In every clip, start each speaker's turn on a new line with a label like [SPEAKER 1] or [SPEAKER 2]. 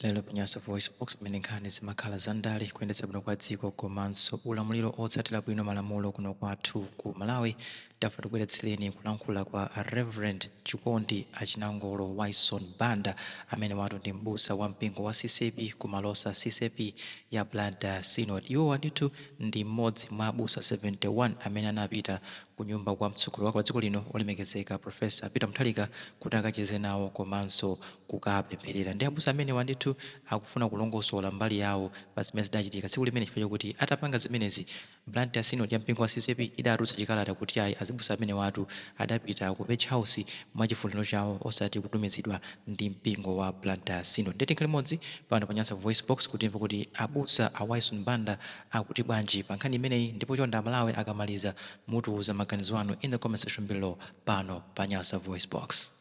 [SPEAKER 1] Lero pa Nyasa VoiceBox, pamene nkhani zimakhala za ndale, kuyendetsa bwino kwa dziko komanso ulamuliro otsatira bwino malamulo kuno kwathu ku Malawi, tafuna tikubweretsereni kulankhula kwa Reverend Chikondi Achinangolo Wyson Banda, amene watu ndi m'busa wa mpingo wa CCAP ku Malosa CCAP ya Blantyre Synod. Iwowa ndithu ndi mmodzi mwa abusa 71 amene anapita kunyumba kwa mtsogoleri wa dziko lino, olemekezeka Professor Peter Mutharika, kuti akacheze nawo komanso kukapempherera. Ndi abusa amenewa ndithu akufuna kulongosola mbali yawo pa zimene zidachitika tsiku limene, chifukwa chokuti atapanga zimenezi, Blantyre Synod ya mpingo wa CCAP idatulutsa chikalata kuti ayi, azibusa amene watu adapita ku Page House mwachifuniro chawo, osati kutumizidwa ndi mpingo wa Blantyre Synod. Ndiye tikhale limodzi pano pa Nyasa Voice Box kuti timve kuti abusa a Wyson Banda akuti bwanji pa nkhani imeneyi. Ndipo chonde Amalawi, akamaliza mutiuza maganizo anu in the comment section below pano pa Nyasa Voice Box.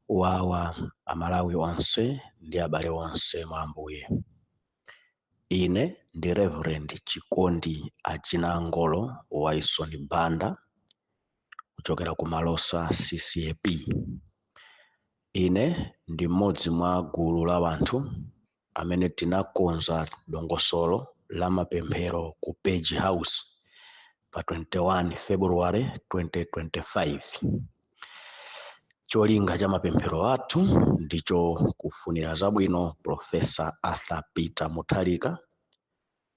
[SPEAKER 2] Wawa Amalawi onse ndi abale onse mwa Ambuye. Ine ndi Reverend Chikondi Achinangolo Wyson Banda kuchokera ku Malosa CCAP. Ine ndi mmodzi mwa gulu la wanthu amene tinakonza dongosolo la mapemphero ku Page House pa 21 February 2025. Cholinga cha mapemphero athu ndicho kufunira zabwino Professor Arthur Peter Mutharika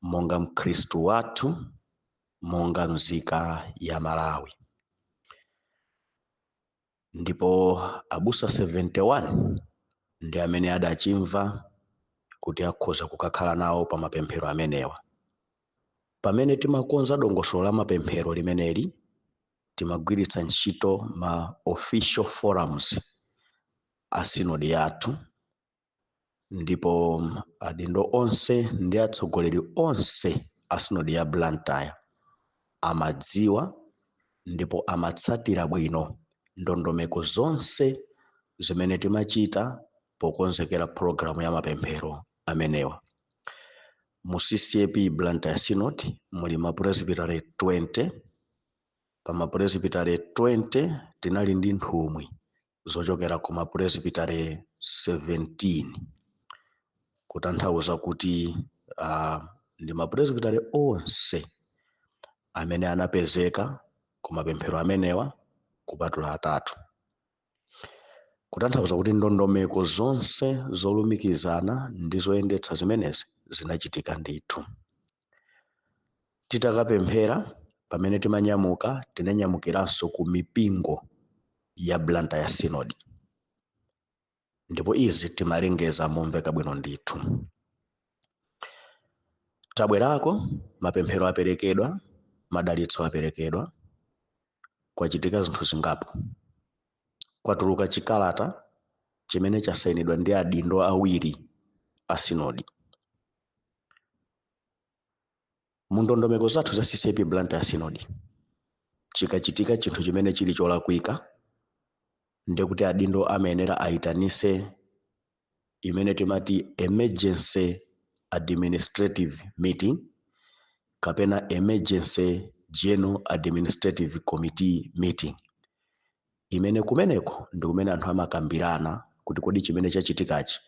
[SPEAKER 2] monga mkhristu wathu, monga nzika ya Malawi. Ndipo abusa 71 ndi amene adachimva kuti akhoza kukakhala nawo pa mapemphero amenewa. Pamene timakonza dongosolo la mapemphero limeneli, timagwiritsa ntchito ma official forums a sinodi yathu, ndipo adindo onse ndi atsogoleri onse a sinodi ya Blantyre amadziwa ndipo amatsatira bwino ndondomeko zonse zimene timachita pokonzekera pologalamu ya mapemphero amenewa. Mu CCAP Blantyre Synod muli ma presbytery 20. Pa ma presbytery 20 tinali ndi nthumwi zochokera ku ma presbytery 17, kutanthauza kuti ndi ma presbytery onse amene anapezeka ku mapemphero amenewa kupatula atatu, kutanthauza kuti ndondomeko zonse zolumikizana ndi zoyendetsa zimenezi zinachitika ndithu. Titakapemphera, pamene timanyamuka, tinanyamukiranso ku mipingo ya Blantyre Synod, ndipo izi timalengeza momveka bwino ndithu. Tabwerako, mapemphero aperekedwa, madalitso aperekedwa, kwachitika zinthu zingapo. Kwatuluka chikalata chimene chasayinidwa ndi adindo awiri a sinodi. Mu ndondomeko zathu za CCAP Blantyre Synod, chikachitika chinthu chimene chili cholakwika, ndekuti adindo amayenera ayitanise imene timati emergency administrative meeting kapena emergency general administrative committee meeting, imene kumeneko ndi kumene anthu amakambirana kuti kodi chimene chachitikachi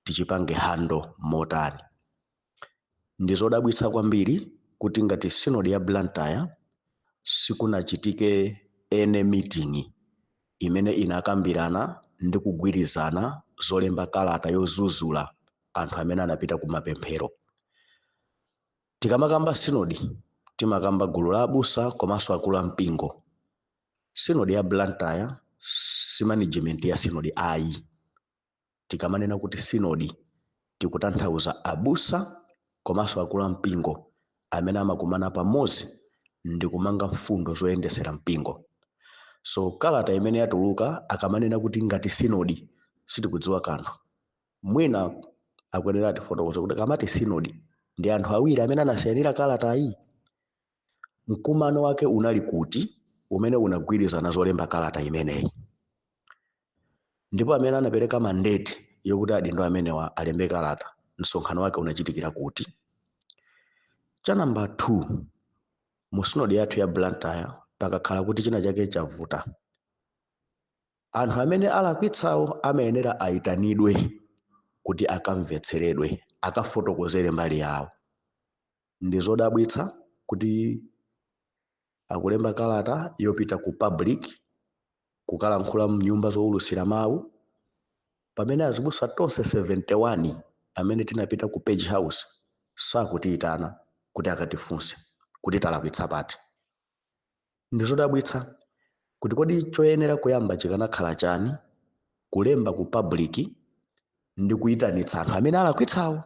[SPEAKER 2] tichipange handle motani. Ndi zodabwitsa kwambiri kuti ngati sinodi ya Blantyre sikunachitike ene meeting imene inakambirana ndi kugwirizana zolemba kalata yozuzula anthu amene anapita ku mapemphero. Tikamakamba sinodi, timakamba gulu la abusa komanso akulu a mpingo. Sinodi ya Blantyre si management ya sinodi ayi. Tikamanena kuti sinodi, tikutanthauza abusa komanso akulu a mpingo amene amakumana pamodzi ndi kumanga mfundo zoyendesera mpingo. So kalata imene yatuluka, akamanena kuti ngati sinodi, sitikudziwa kanthu. Mwina akuyenera atifotokoza kuti akamati sinodi ndi anthu awiri amene anasayinira kalatayi, mkumano wake unali kuti umene unagwirizana zolemba kalata imeneyi, ndipo amene anapereka mandate yokuti adindo amenewa alembe kalata, msonkhano wake unachitikira kuti? Cha namba 2, mu sinodi yathu ya Blantyre, pakakhala kuti china chake chavuta, Anthu amene alakwitsawo amayenera ayitanidwe kuti akamvetseredwe, akafotokozere mbali yawo. Ndi zodabwitsa kuti akulemba kalata yopita ku public kukalankhula mnyumba zowulutsira mawu, pamene azibusa tonse 71 amene tinapita ku Page House sakutiyitana kuti akatifunse kuti talakwitsa pati. Ndi zodabwitsa kuti kodi choyenera kuyamba chikanakhala chani? Kulemba ku public ndi kuyitanitsa anthu amene alakwitsawo.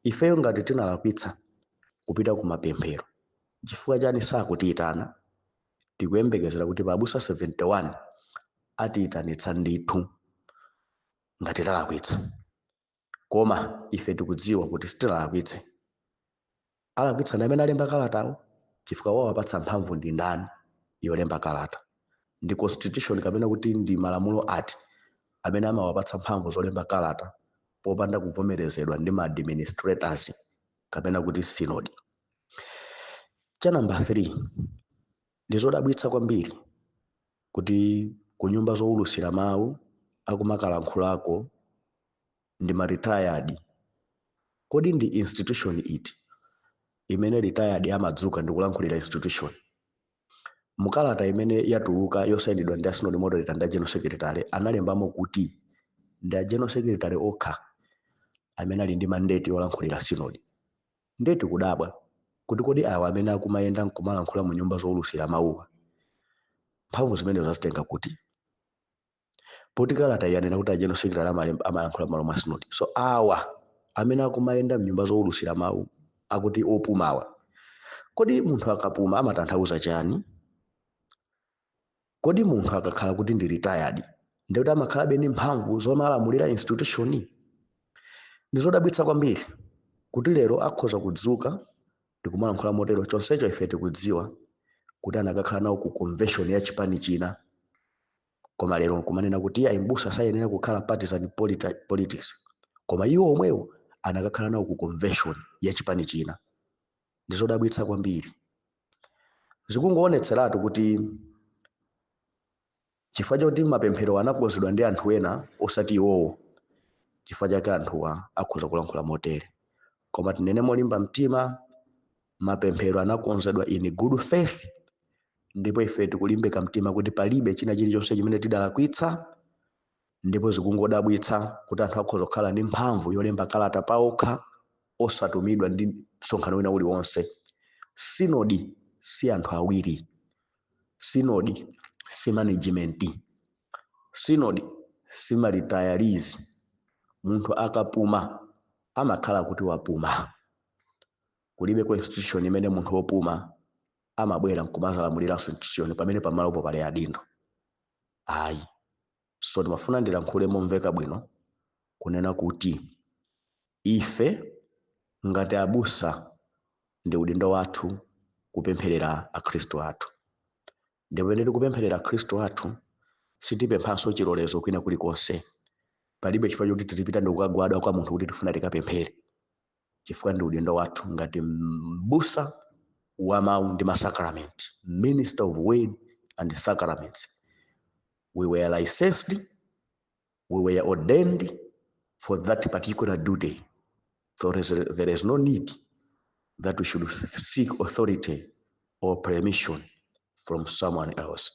[SPEAKER 2] Ifeyo ngati tinalakwitsa kupita ku mapemphero, chifukwa chani sakutiyitana? Tikuyembekezera kuti pabusa 71 atiyitanitsa ndithu ngati talakwitsa, koma ife tikudziwa kuti sitinalakwitse. Alakwitsa ndi amene alemba kalatawo, chifukwa wawapatsa mphamvu ndi ndani yolemba kalata? Ndi constitution kapena kuti ndi malamulo ati amene amawapatsa mphamvu zolemba kalata popanda kuvomerezedwa ndi ma administrators kapena kuti synod? Cha namba 3, ndi zodabwitsa kwambiri kuti ku nyumba zowulutsira mawu akumakalankhulako ndi ma retired. Kodi ndi institution iti imene retired amadzuka ndi kulankhulira institution? Mukalata imene yatuluka yosayinidwa ndi a synod moderator ndi a general secretary, analembamo kuti ndi a general secretary okha amene ali ndi mandate yolankhulira synod. Ndiye tikudabwa kuti kodi awa amene akumayenda nkumalankhula mu nyumba zowulutsira mawuwa, mphamvu zimenezo zazitenga kuti? Poti kalata yanena kuti a general secretary amalankhula m'malo mwa synod, so awa amene akumayenda mnyumba zowulutsira mawu akuti opumawa, kodi munthu akapuma amatanthauza chani? Kodi munthu akakhala kuti ndi retired, ndikuti amakhalabe ndi mphamvu zomalamulira institution? Ndi zodabwitsa kwambiri kuti lero akhoza kudzuka ndikumalankhula motero, chonsecho ife tikudziwa kuti anakakhala nawo ku convention ya chipani china. Koma lero nkumanena kuti iye mbusa sayenera kukhala partisan politics, koma iwo omwewo anakakhala nawo ku convention ya chipani china. Ndi zodabwitsa kwambiri. Zikungoonetseratu kuti chifukwa choti mapemphero anakonzedwa ndi anthu ena osati iwowo, chifukwa chake anthuwa akhoza kulankhula motere. Koma tinene molimba mtima, mapemphero anakonzedwa in good faith, ndipo ife tikulimbika mtima kuti palibe china chilichonse chimene tidalakwitsa. Ndipo zikungodabwitsa kuti anthu akhoza kukhala ndi mphamvu yolemba kalata paokha osatumidwa ndi msonkhano wina uliwonse. Sinodi si anthu awiri, sinodi si management, sinodi si ma retirees. Munthu akapuma amakhala kuti wapuma. Kulibe ku institution imene munthu wopuma amabwera nkumazalamuliranso institution pamene pamalopo pali adindo, ayi. So timafuna ndilankhule momveka bwino kunena kuti ife ngati abusa ndi udindo wathu kupempherera akhristu athu, ndipo pamene tikupempherera akhristu athu sitipemphanso chilolezo kwina kulikonse. Palibe chifukwa choti tizipita ndi kukagwada kwa munthu kuti tifuna tikapemphere, chifukwa ndi udindo wathu ngati mbusa wa mawu ndi masacrament, minister of word and sacraments. We were licensed, we were ordained for that particular duty, so there is no need that we should seek authority or permission from someone else.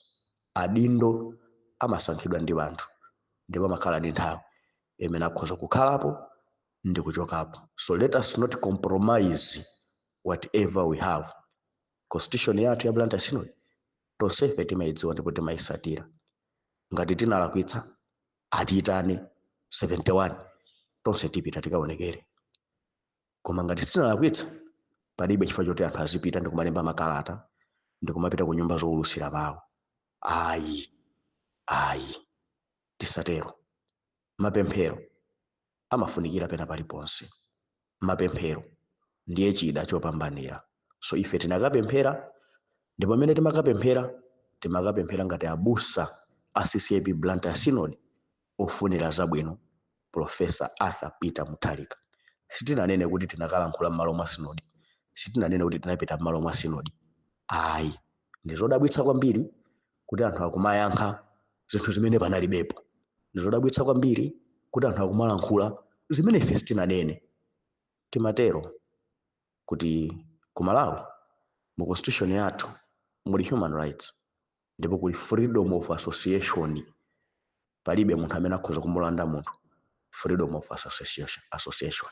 [SPEAKER 2] Adindo amasankhidwa ndi anthu ndipo amakhala ndi nthawi imene akhoza kukhalapo ndi kuchokapo. So let us not compromise whatever we have. Constitution yathu ya Blantyre Synod tonsefe timayidziwa ndipo timayisatira. Ngati tinalakwitsa, atiyitane 71 tonse, tipita tikaonekere. Koma ngati sitinalakwitsa, palibe chifukwa choti anthu azipita ndi kumalemba makalata ndi kumapita ku nyumba zowulutsira mawu, ayi, ayi, tisatero. Mapemphero amafunikira pena paliponse. Mapemphero ndiye chida chopambanira. So ife tinakapemphera, ndipo pamene timakapemphera, timakapemphera ngati abusa a CCAP Blantyre Synod ofunira zabwino Professor Arthur Peter Mutharika. Sitinanene kuti tinakalankhula m'malo mwa sinodi, sitinanene kuti tinapita m'malo mwa sinodi, ayi. Ndi zodabwitsa kwambiri kuti anthu akumayankha zinthu zimene panalibepo. Ndizodabwitsa kwambiri kuti anthu akumalankhula zimene ife sitinanene. Timatero kuti ku Malawi, mu constitution yathu muli human rights ndipo kuli freedom of association. Palibe munthu amene akhoza kumulanda munthu freedom of association.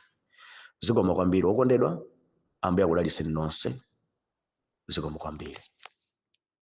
[SPEAKER 2] Zikomo kwambiri, okondedwa. Ambuye akudalitseni nonse. Zikomo kwambiri.